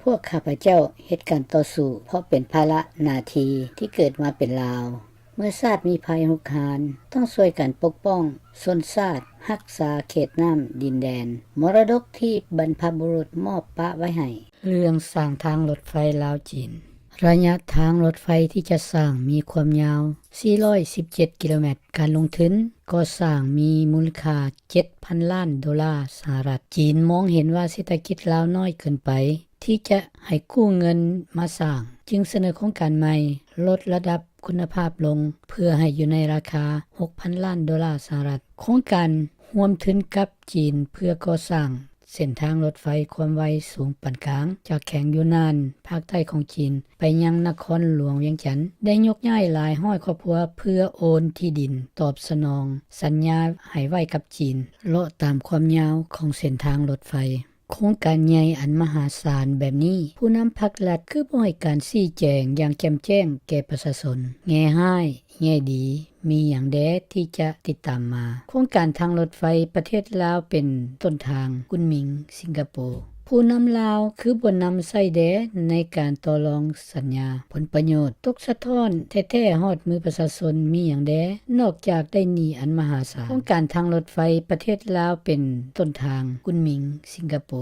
ພວກຂ້າພະເຈົ້າເຮັດການຕໍ່ສູ້ ເພາະເປັນພາລະໜ້າທີ່ທີ່ເກີດມາເປັນລາວ. ເມື່ອຊາດມີໄພຮຸກຮານ, ຕ້ອງຊ່ວຍກັນປົກປ້ອງຊົນຊາດ, ຮັກສາເຂດນ້ຳດິນແດນ, ມໍລະດົກທີ່ບັນພະບຸລຸດມອບປະໄວ້ໃຫ້. ເລື່ອງສ້າງທາງລົດໄຟລາວ-ຈີນ. ໄລຍະທາງລົດໄຟທີ່ຈະສ້າງມີຄວາມຍາວສີ່ຮ້ອຍສິບເຈັດກິໂລແມັດ. ການລົງທຶນກໍ່ສ້າງມີມູນຄ່າເຈັດພັນລ້ານໂດລາສະຫະລັດ. ຈີນມອງເຫັນວ່າເສດຖະກິດລາວນ້ອຍເກີນໄປທີ່ຈະໃຫ້ກູ້ເງິນມາສ້າງ, ຈຶ່ງສະເໜີໂຄງການໃໝ່, ລົດລະດັບຄຸນນະພາບລົງ ເພື່ອໃຫ້ຢູ່ໃນລາຄາຫົກພັນລ້ານໂດລາສະຫະລັດ. ໂຄງການຮ່ວມທຶນກັບຈີນເພື່ອກໍ່ສ້າງ ເສັ້ນທາງລົດໄຟຄວາມໄວສູງປານກາງ ຈາກແຂວງຢູນານ ພາກໃຕ້ຂອງຈີນ ໄປຍັງນະຄອນຫຼວງວຽງຈັນ ໄດ້ຍົກຍ້າຍຫຼາຍຮ້ອຍຄອບຄົວເພື່ອໂອນທີ່ດິນຕອບສະໜອງສັນຍາໃຫ້ໄວ້ກັບຈີນ ເລາະຕາມຄວາມຍາວຂອງເສັ້ນທາງລົດໄຟ. ໂຄງການໃຫຍ່ອັນມະຫາສານແບບນີ້ ຜູ້ນຳພັກລັດຄືບໍ່ໃຫ້ການຊີ້ແຈງຢ່າງແຈ່ມແຈ້ງແກ່ປະຊາຊົນ? ແງ່ຮ້າຍ ແງ່ດີ ມີຫຍັງແດ່ທີ່ຈະຕິດຕາມມາ? ໂຄງການທາງລົດໄຟປະເທດລາວເປັນຕົ້ນທາງ, ກຸນໝິງ, ສິງກະໂປ. ຜູ້ນຳລາວຄືບໍ່ນຳໃຊ້ແດ່ໃນການຕໍ່ລອງສັນຍາ? ຜົນປະໂຫຍດຕົກສະທ້ອນແທ້ໆຮອດມືປະຊາຊົນມີຫຍັງແດ່ ນອກຈາກໄດ້ໜີ້ອັນມະຫາສານ? ໂຄງການທາງລົດໄຟປະເທດລາວເປັນຕົ້ນທາງ, ກຸນໝິງ, ສິງກະໂປ.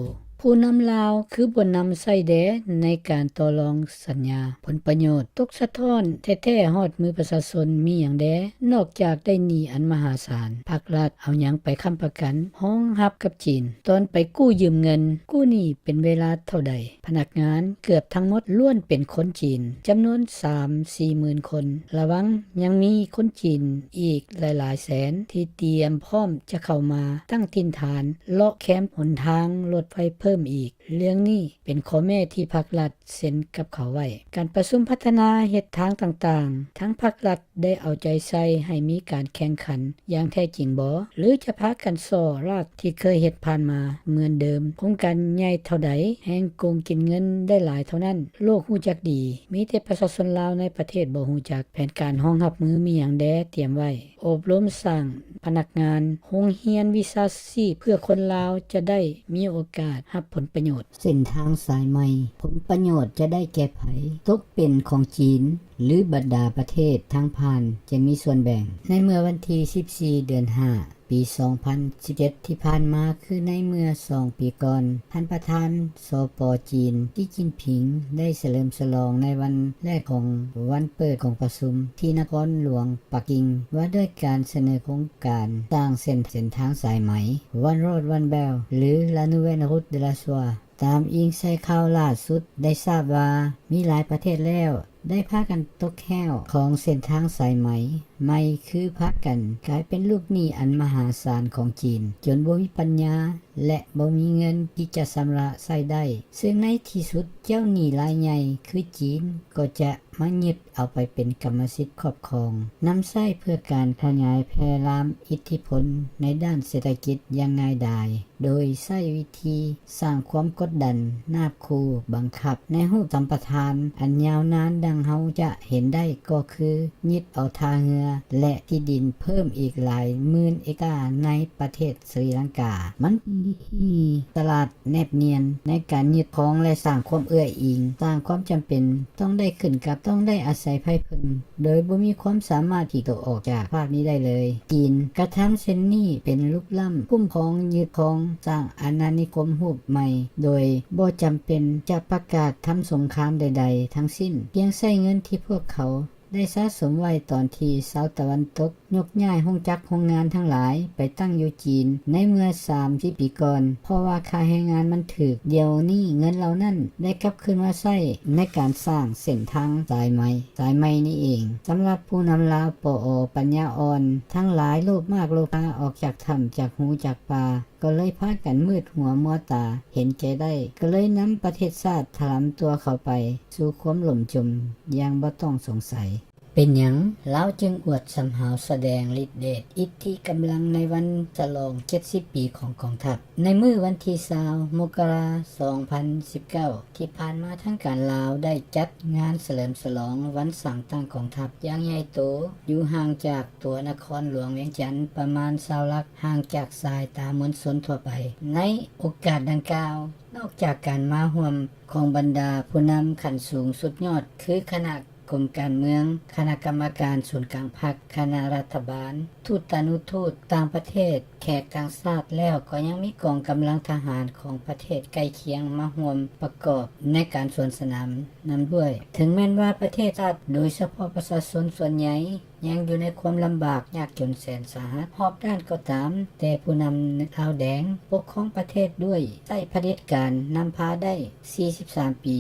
ຜູ້ນຳລາວຄືບໍ່ນຳໃຊ້ແດ່ໃນການຕໍ່ລອງສັນຍາ? ຜົນປະໂຫຍດຕົກສະທ້ອນແທ້ໆຮອດມືປະຊາຊົນມີຫຍັງແດ່ ນອກຈາກໄດ້ໜີ້ອັນມະຫາສານ? ພັກລັດເອົາຫຍັງໄປຄ້ຳປະກັນຮອງຮັບກັບຈີນ? ຕອນໄປກູ້ຢືມເງິນ, ກູ້ໜີ້ເປັນເວລາເທົ່າໃດ? ພະນັກງານເກືອບທັງໝົດລ້ວນເປັນຄົນຈີນ ຈຳນວນສາມສີ່ໝື່ນຄົນ. ລະວັງຍັງມີຄົນຈີນອີກຫຼາຍໆແສນທີ່ຕຽມພ້ອມຈະເຂົ້າມາຕັ້ງຖິ່ນຖານເລາະແຄມຫົນທາງລົດໄຟເພີ່ມອີກ. ເລື່ອງນີ້ເປັນຂໍ້ແມ້ທີ່ພັກລັດເຊັນກັບເຂົາໄວ້. ການປະຊຸມພັດທະນາເຮັດທາງຕ່າງໆ ທັງພັກລັດໄດ້ເອົາໃຈໃສ່ໃຫ້ມີການແຂ່ງຂັນຢ່າງແທ້ຈິງບໍ່ ຫຼື ຈະພາກັນສໍ້ລາກທີ່ເຄີຍເຮັດຜ່ານມາເໝືອນເດີມ? ໂຄງການໃຫຍ່ເທົ່າໃດ ແຮ່ງໂກງກິນເງິນໄດ້ຫຼາຍເທົ່ານັ້ນ. ໂລກຮູ້ຈັກດີ, ມີແຕ່ປະຊາຊົນລາວໃນປະເທດບໍ່ຮູ້ຈັກ. ແຜນການຮອງຮັບມືມີຫຍັງແດ່ຕຽມໄວ້? ອົບຮົມສ້າງພະນັກງານໂຮງຮຽນວິຊາຊີບ ເພື່ອຄົນລາວຈະໄດ້ມີໂອກາດຮັບຜົນປະໂຫຍດ. ເສັ້ນທາງສາຍໃໝ່, ຜົນປະໂຫຍດຈະໄດ້ແກ່ໃຜ? ຕົກເປັນຂອງຈີນ ຫຼື ບັນດາປະເທດທາງຜ່ານຈະມີສ່ວນແບ່ງ? ໃນເມື່ອວັນທີສິບສີ່ ເດືອນຫ້າ ປີສອງພັນສິບເຈັດ ທີ່ຜ່ານມາ, ຄືໃນເມື່ອສອງປີກ່ອນ, ທ່ານປະທານ ສປ ຈີນ ຊີຈິ້ນຜິງ ໄດ້ສະເຫຼີມສະຫຼອງໃນວັນແລກຂອງວັນເປີດກອງປະຊຸມທີ່ນະຄອນຫຼວງປັກກິ່ງ ວ່າດ້ວຍການສະເໜີໂຄງການສ້າງເສັ້ນ ເສັ້ນທາງສາຍໃໝ່ One Road One Belt ຫຼື La Nouvelle Route de la Soie. ຕາມອີງໃສ່ຂ່າວລ່າສຸດໄດ້ຊາບວ່າ ມີຫຼາຍປະເທດແລ້ວ ໄດ້ພາກັນຕົກແຮ້ວຂອງເສັ້ນທາງສາຍໃໝ່ໃໝ່ ຄືພາກັນກາຍເປັນລູກໜີ້ອັນມະຫາສານຂອງຈີນ ຈົນບໍ່ມີປັນຍາ ແລະ ບໍ່ມີເງິນທີ່ຈະຊຳລະໃຊ້ໄດ້, ເຊິ່ງໃນທີ່ສຸດເຈົ້າໜີ້ລາຍໃຫຍ່ຄືຈີນກໍຈະມາຍຶດເອົາໄປເປັນກຳມະສິດຄອບຄອງ, ນຳໃຊ້ເພື່ອການຂະຫຍາຍແຜ່ລາມອິດທິພົນໃນດ້ານເສດຖະກິດຢ່າງງ່າຍດາຍ. ໂດຍໃຊ້ວິທີສ້າງຄວາມກົດດັນ, ນາບຂູ່, ບັງຄັບ ໃນຮູບສຳປະທານອັນຍາວນານດັ່ງເຮົາຈະເຫັນໄດ້ກໍຄືຍຶດເອົາທ່າເຮືອ ແລະ ທີ່ດິນເພີ່ມອີກຫຼາຍໝື່ນເອກຕາໃນປະເທດສະຣີລັງກາ. ມັນເປັນວິທີສະຫຼາດແນບນຽນໃນການຍຶດຄອງ ແລະ ສ້າງຄວາມເອື້ອອີງ, ສ້າງຄວາມຈຳເປັນຕ້ອງໄດ້ຂຶ້ນກັບ, ຕ້ອງໄດ້ອາໄສໃຜເພິ່ງ ໂດຍບໍ່ມີຄວາມສາມາດຖີກໂຕອອກຈາກພາບນີ້ໄດ້ເລີຍ. ຈີນກະທຳເຊັ່ນນີ້ເປັນລຸກລ້ຳ, ຄຸ້ມຄອງ, ຍຶດຄອງ, ສ້າງອານານິຄົມຮູບໃໝ່ ໂດຍບໍ່ຈຳເປັນຈະປະກາດທຳສົງຄາມໃດໆທັງສິ້ນ, ພຽງໃຊ້ເງິນທີ່ພວກເຂົາໄດ້ສະສົມໄວ້ຕອນທີ່ຊາວຕາເວັນຕົກຍົກຍ້າຍໂຮງຈັກໂຮງງານທັງຫຼາຍໄປຕັ້ງຢູ່ຈີນໃນເມື່ອສາມສິບປີກ່ອນ, ເພາະວ່າຄ່າແຮງງານມັນຖືກ. ດຽວນີ້ເງິນເຫຼົ່ານັ້ນໄດ້ກັບຄືນມາໃຊ້ໃນການສ້າງເສັ້ນທາງສາຍໃໝ່ ສາຍໃໝ່ນີ້ເອງ. ສຳລັບຜູ້ນຳລາວ ປອ ປັນຍາອ່ອນ ທັງຫຼາຍໂລບມາກໂລພາອອກຈາກຖ້ຳ ຈາກຮູຈາກປ່າ ກໍເລີຍພາກັນມືດຫົວມົວຕາ ເຫັນແກ່ໄດ້ ກໍເລີຍນຳປະເທດຊາດຖະລຳຕົວເຂົ້າໄປສູ່ຄວາມຫຼົ່ມຈົມຢ່າງບໍ່ຕ້ອງສົງໄສ. ເປັນຫຍັງລາວຈຶ່ງອວດສຳຫາວສະແດງລິດເດດອິດທິກຳລັງໃນວັນສະຫຼອງເຈັດສິບປີຂອງກອງທັບ? ໃນມື້ວັນທີຊາວ ມົກກະລາ ສອງພັນສິບເກົ້າ ທີ່ຜ່ານມາທາງການລາວໄດ້ຈັດງານສະເຫຼີມສະຫຼອງວັນສ້າງຕັ້ງກອງທັບຢ່າງໃຫຍ່ໂຕ ຢູ່ຫ່າງຈາກຕົວນະຄອນຫຼວງວຽງຈັນປະມານຊາວຫຼັກ, ຫ່າງຈາກສາຍຕາມວນຊົນທົ່ວໄປ. ໃນໂອກາດດັ່ງກ່າວ, ນອກຈາກການມາຮ່ວມຂອງບັນດາຜູ້ນຳຂັ້ນສູງສຸດຍອດ ຄືຄະນະ ກົມການເມືອງ, ຄະນະກຳມະການສູນກາງພັກ, ຄະນະລັດຖະບານ, ທູດຕານຸທູດຕ່າງປະເທດ, ແຂກຕ່າງຊາດແລ້ວ, ກໍຍັງມີກອງກຳລັງທະຫານຂອງປະເທດໃກ້ຄຽງມາຮ່ວມປະກອບໃນການສວນສະໜາມນຳດ້ວຍ. ເຖິງແມ່ນວ່າປະເທດຊາດ, ໂດຍສະເພາະປະຊາຊົນສ່ວນໃຫຍ່ ຍັງຢູ່ໃນຄວາມລຳບາກຍາກຈົນແສນສາຫັດຮອບດ້ານກໍຕາມ, ແຕ່ຜູ້ນຳລາວແດງປົກຄອງປະເທດດ້ວຍໃຊ້ຜະເດັດການນຳພາໄດ້ສີ່ສິບສາມປີ,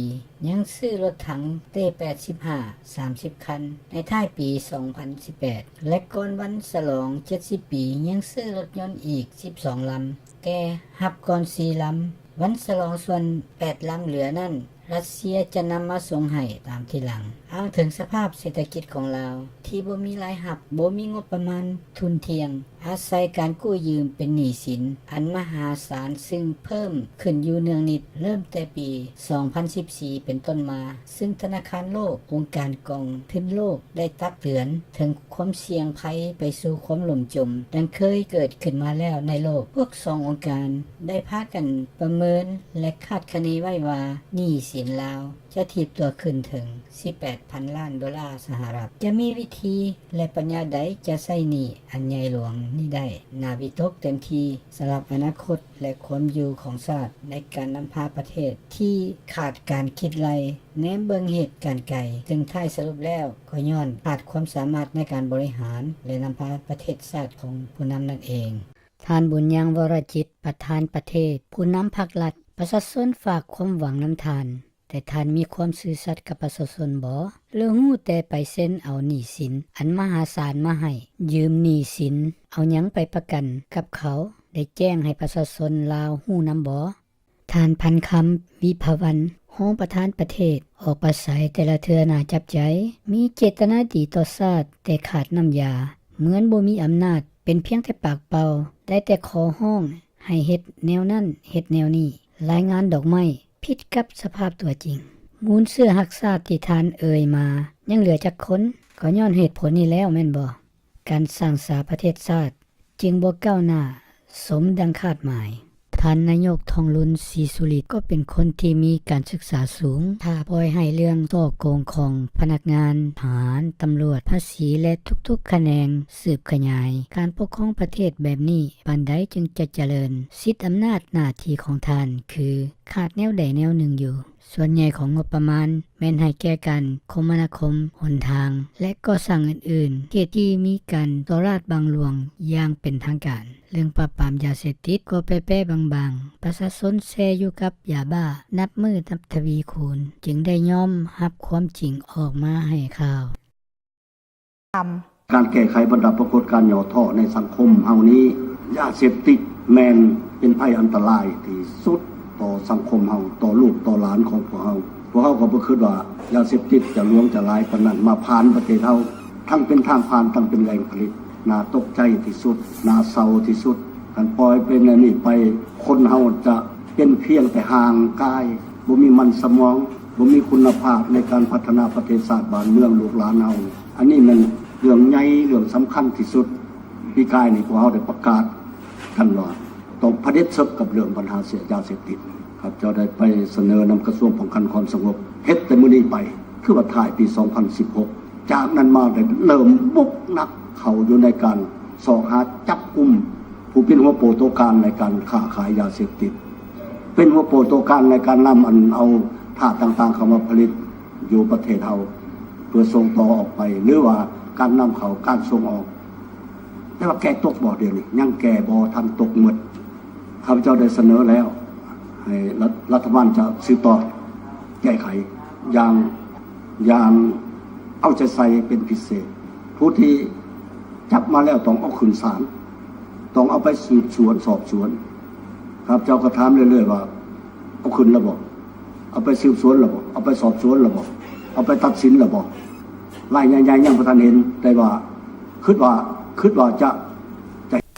ຍັງຊື້ລົດຖັງເຕ້ແປດສິບຫ້າ ສາມສິບຄັນ ໃນທ້າຍປີສອງພັນສິບແປດ ແລະ ກ່ອນວັນສະຫຼອງເຈັດສິບປີ ຍັງຊື້ລົດຍົນອີກສິບສອງລຳ ແຕ່ຮັບກ່ອນສີ່ລຳ. ວັນສະຫຼອງສ່ວນແປດລຳເຫຼືອນັ້ນ ຣັດເຊຍຈະນຳມາສົ່ງໃຫ້ຕາມທີຫຼັງ. ອ້າງເຖິງສະພາບເສດຖະກິດຂອງລາວທີ່ບໍ່ມີລາຍຮັບ, ບໍ່ມີງົບປະມານທຸ່ນທ່ຽງ, ອາໄສການກູ້ຢືມເປັນໜີ້ສິນອັນມະຫາສານ ຊຶ່ງເພີ່ມຂຶ້ນຢູ່ເນື່ອງນິດ ເລີ່ມແຕ່ປີສອງພັນສິບສີ່ເປັນຕົ້ນມາ, ຊຶ່ງທະນາຄານໂລກ, ອົງການກອງທຶນໂລກ ໄດ້ຕັກເຕືອນເຖິງຄວາມສ່ຽງໄພໄປສູ່ຄວາມລົ້ມຈົມ ດັ່ງເຄີຍເກີດຂຶ້ນມາແລ້ວໃນໂລກ. ພວກສອງອົງການໄດ້ພາກັນປະເມີນ ແລະ ຄາດຄະເນໄວ້ວ່າ ໜີ້ສິນລາວຈະຖີບຕົວຂຶ້ນເຖິງສິບແປດພັນລ້ານໂດລາສະຫະລັດ. ຈະມີວິທີ ແລະ ປັນຍາໃດຈະໃຊ້ໜີ້ອັນໃຫຍ່ຫຼວງນີ້ໄດ້? ໜ້າວິຕົກເຕັມທີ່ສຳລັບອະນາຄົດ ແລະ ຄວາມຢູ່ຂອງຊາດໃນການນຳພາປະເທດທີ່ຂາດການຄິດໄລ່ແນມເບິ່ງເຫດການໄກ, ຊຶ່ງທ້າຍສະຫຼຸບແລ້ວກໍຍ້ອນຂາດຄວາມສາມາດໃນການບໍລິຫານ ແລະ ນຳພາປະເທດຊາດຂອງຜູ້ນຳນັ້ນເອງ. ທ່ານ ບຸນຍັງ ວໍລະຈິດ ປະທານປະເທດ, ຜູ້ນຳພັກລັດ, ປະຊາຊົນຝາກຄວາມຫວັງນຳທ່ານ, ແຕ່ທ່ານມີຄວາມຊື່ສັດກັບປະຊາຊົນບໍ ຫຼື ຮູ້ແຕ່ໄປເຊັນເອົາໜີ້ສິນອັນມະຫາສານມາໃຫ້? ຢືມໜີ້ສິນ ເອົາຫຍັງໄປປະກັນກັບເຂົາ ໄດ້ແຈ້ງໃຫ້ປະຊາຊົນລາວຮູ້ນຳບໍ? ທ່ານ ພັນຄຳ ວິພາວັນ ຮອງປະທານປະເທດ ອອກປາໄສແຕ່ລະເທື່ອໜ້າຈັບໃຈ, ມີເຈດຕະນາດີຕໍ່ຊາດ ແຕ່ຂາດນ້ຳຢາ, ເໝືອນບໍ່ມີອຳນາດ, ເປັນພຽງແຕ່ປາກເປົ່າ, ໄດ້ແຕ່ຂໍຮ້ອງໃຫ້ເຮັດແນວນັ້ນເຮັດແນວນີ້, ລາຍງານດອກໄມ້ ຜິດກັບສະພາບຕົວຈິງ. ມູນເຊື້ອຮັກຊາດທີ່ທ່ານເອີ່ຍມາ ຍັງເຫຼືອຈັກຄົນ? ກໍຍ້ອນເຫດຜົນນີ້ແລ້ວແມ່ນບໍ່? ການສ້າງສາປະເທດຊາດຈຶ່ງບໍ່ກ້າວໜ້າສົມດັ່ງຄາດໝາຍ. ທ່ານນາຍົກ ທອງລຸນ ສີສຸລິດ ກໍເປັນຄົນທີ່ມີການສຶກສາສູງ, ຖ້າປ່ອຍໃຫ້ເລື່ອງສໍ້ໂກງຂອງພະນັກງານທະຫານ, ຕຳຫຼວດ, ພາສີ ແລະ ທຸກໆຂະແໜງສືບຂະຫຍາຍ, ການປົກຄອງປະເທດແບບນີ້ປານໃດຈຶ່ງຈະຈະເລີນ? ສິດອຳນາດໜ້າທີ່ຂອງທ່ານຄືຂາດແນວໃດແນວໜຶ່ງຢູ່. ສ່ວນໃຫຍ່ຂອງງົບປະມານແມ່ນໃຫ້ແກ່ການຄົມມະນາຄົມ, ຫົນທາງ ແລະ ກໍ່ສ້າງອື່ນໆ, ເຂດທີ່ມີການສໍ້ລາດບັງຫຼວງຢ່າງເປັນທາງການ. ເລື່ອງປາບປາມຢາເສບຕິດກໍແປໆບາງໆ, ປະຊາຊົນແຊ່ຢູ່ກັບຢາບ້ານັບມື້ນັບທະວີຄູນ, ຈຶ່ງໄດ້ຍອມຮັບຄວາມຈິງອອກມາໃຫ້ຂ່າວ. ການແກ້ໄຂບັນດາປາກົດການຫຍໍ້ທໍ້ໃນສັງຄົມເຮົານີ້, ຢາເສບຕິດແມ່ນເປັນໄພອັນຕະລາຍທີ່ສຸດຕໍ່ສັງຄົມເຮົາ, ຕໍ່ລູກຕໍ່ຫຼານຂອງພວກເຮົາ. ພວກເຮົາກໍບໍ່ຄິດວ່າຢາເສບຕິດຈະຫຼວງຈະຫຼາຍປານນັ້ນມາຜ່ານປະເທດເຮົາ, ທັງເປັນທາງຜ່ານ, ທັງເປັນແຫຼ່ງຜະລິດ. ໜ້າຕົກໃຈທີ່ສຸດ, ໜ້າເສົ້າທີ່ສຸດ. ຄັນປ່ອຍເປັນແນວນີ້ໄປ, ຄົນເຮົາຈະເປັນພຽງແຕ່ຮ່າງກາຍ, ບໍ່ມີມັນສະໝອງ, ບໍ່ມີຄຸນນະພາບໃນການພັດທະນາປະເທດຊາດບ້ານເມືອງລູກຫຼານເຮົາ. ອັນນີ້ແມ່ນເລື່ອງໃຫຍ່, ເລື່ອງສຳຄັນທີ່ສຸດ. ປີກາຍນີ້ພວກເຮົາໄດ້ປະກາດກັນວ່າ ຕ້ອງຜະເດັດເສິກກັບເລື່ອງບັນຫາເສຍຢາເສບຕິດ. ຂ້າພະເຈົ້າໄດ້ໄປສະເໜີນຳກະຊວງປ້ອງກັນຄວາມສະຫງົບ, ເຮັດແຕ່ມື້ນີ້ໄປ, ຄືວ່າທ້າຍປີສອງພັນສິບຫົກ. ຈາກນັ້ນມາໄດ້ເລີ່ມບຸກໜັກເຂົ້າຢູ່ໃນການຊອກຫາຈັບກຸມຜູ້ເປັນຫົວໂປ່ຕົວການໃນການຄ້າຂາຍຢາເສບຕິດ, ເປັນຫົວໂປ່ຕົວການໃນການນຳອັນເອົາທາດຕ່າງໆເຂົ້າມາຜະລິດຢູ່ປະເທດເຮົາ ເພື່ອສົ່ງຕໍ່ອອກໄປ ຫຼືວ່າການນຳເຂົ້າ, ການສົ່ງອອກ. ແຕ່ວ່າແກ້ຕົກບໍ່ດຽວນີ້? ຍັງແກ້ບໍ່ທັນຕົກໝົດ. ຂ້າພະເຈົ້າໄດ້ສະເໜີແລ້ວ ໃຫ້ລັດ ລັດຖະບານຈະສືບຕໍ່ແກ້ໄຂຢ່າງ ຢ່າງເອົາໃຈໃສ່ເປັນພິເສດ. ຜູ້ທີ່ຈັບມາແລ້ວຕ້ອງເອົາຂຶ້ນສານ, ຕ້ອງເອົາໄປສືບສວນສອບສວນ. ຂ້າພະເຈົ້າກໍຖາມເລື້ອຍໆວ່າ ເອົາຂຶ້ນແລ້ວບໍ່? ເອົາໄປສືບສວນແລ້ວບໍ່? ເອົາໄປສອບສວນແລ້ວບໍ່? ເອົາໄປຕັດສິນແລ້ວບໍ່? ລາຍໃຫຍ່ໆຍັງບໍ່ທັນເຫັນ ແຕ່ວ່າຄິດວ່າ ຄິດວ່າຈະ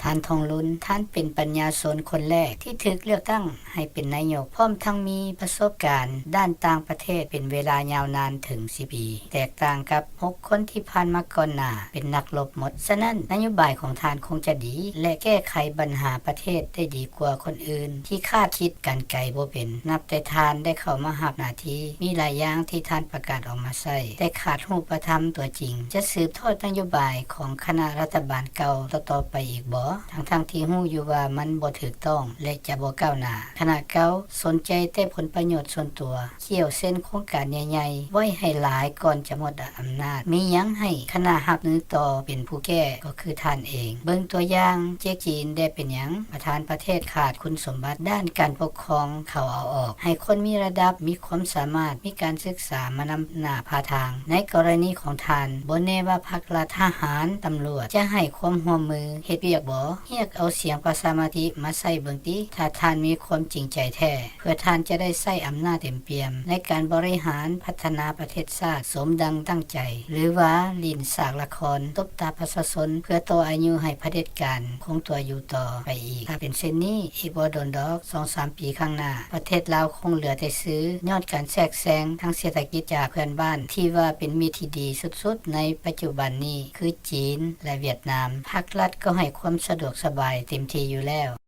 ທ່ານ ທອງລຸນ ທ່ານເປັນປັນຍາຊົນຄົນແລກທີ່ຖືກເລືອກຕັ້ງໃຫ້ເປັນນາຍົກ ພ້ອມທັງມີປະສົບການດ້ານຕ່າງປະເທດເປັນເວລາຍາວນານເຖິງສິບປີ, ແຕກຕ່າງກັບຫົກຄົນທີ່ຜ່ານມາກ່ອນໜ້າເປັນນັກລົບໝົດ. ສະນັ້ນ, ນະໂຍບາຍຂອງທ່ານຄົງຈະດີ ແລະ ແກ້ໄຂບັນຫາປະເທດໄດ້ດີກວ່າຄົນອື່ນທີ່ຄາດຄິດການໄກບໍ່ເປັນ. ນັບແຕ່ທ່ານໄດ້ເຂົ້າມາຮັບໜ້າທີ່, ມີຫຼາຍຢ່າງທີ່ທ່ານປະກາດອອກມາໃຊ້, ແຕ່ຂາດຮູບປະທຳຕົວຈິງ. ຈະສືບທອດນະໂຍບາຍຂອງຄະນະລັດຖະບານເກົ່າຕໍ່ໆໄປອີກບໍ່? ທັງໆທີ່ຮູ້ຢູ່ວ່າມັນບໍ່ຖືກຕ້ອງ ແລະ ຈະບໍ່ກ້າວໜ້າ. ຄະນະເກົ່າສົນໃຈແຕ່ຜົນປະໂຫຍດສ່ວນຕົວ, ຂ້ຽວເຊັນໂຄງການໃຫຍ່ໆໄວ້ໃຫ້ຫຼາຍກ່ອນຈະໝົດອຳນາດ. ມີຫຍັງໃຫ້ຄະນະຮັບມືຕໍ່ເປັນຜູ້ແກ້ ກໍຄືທ່ານເອງ. ເບິ່ງຕົວຢ່າງເຈຈີນແດ່ເປັນຫຍັງ? ປະທານປະເທດຂາດຄຸນສົມບັດດ້ານການປົກຄອງ ເຂົາເອົາອອກໃຫ້ຄົນມີລະດັບ, ມີຄວາມສາມາດ, ມີການສຶກສາມານຳໜ້າພາທາງ. ໃນກໍລະນີຂອງທ່ານ, ບໍ່ແນ່ວ່າພັກລັດ, ທະຫານ, ຕຳຫຼວດ ຈະໃຫ້ຄວາມຮ່ວມມືເຮັດວຽກບໍ່? ຮຽກເອົາສຽງປະຊາມະຕິມາໃຊ້ເບິ່ງຕິ, ຖ້າທ່ານມີຄວາມຈິງໃຈແທ້, ເພື່ອທ່ານຈະໄດ້ໃຊ້ອຳນາດເຕັມປ່ຽມໃນການບໍລິຫານພັດທະນາປະເທດຊາດສົມດັ່ງຕັ້ງໃຈ, ຫຼືວ່າຫຼິ້ນສາກລະຄອນຕົບຕາປະຊາຊົນ ເພື່ອຕໍ່ອາຍຸໃຫ້ຜະເດັດການຄົງຕົວຢູ່ຕໍ່ໄປອີກ. ຖ້າເປັນເຊັ່ນນີ້, ອີກບໍ່ດົນດອກ, ສອງສາມປີຂ້າງໜ້າ, ປະເທດລາວຄົງເຫຼືອແຕ່ຊື່ ຍ້ອນການແຊກແຊງທາງເສດຖະກິດຈາກເພື່ອນບ້ານ ທີ່ວ່າເປັນມິດທີ່ດີສຸດໆໃນປັດຈຸບັນນີ້ ຄືຈີນ ແລະ ຫວຽດນາມ. ພັກລັດກໍໃຫ້ຄວາມສະດວກສະບາຍເຕັມທີ່ຢູ່ແລ້ວ.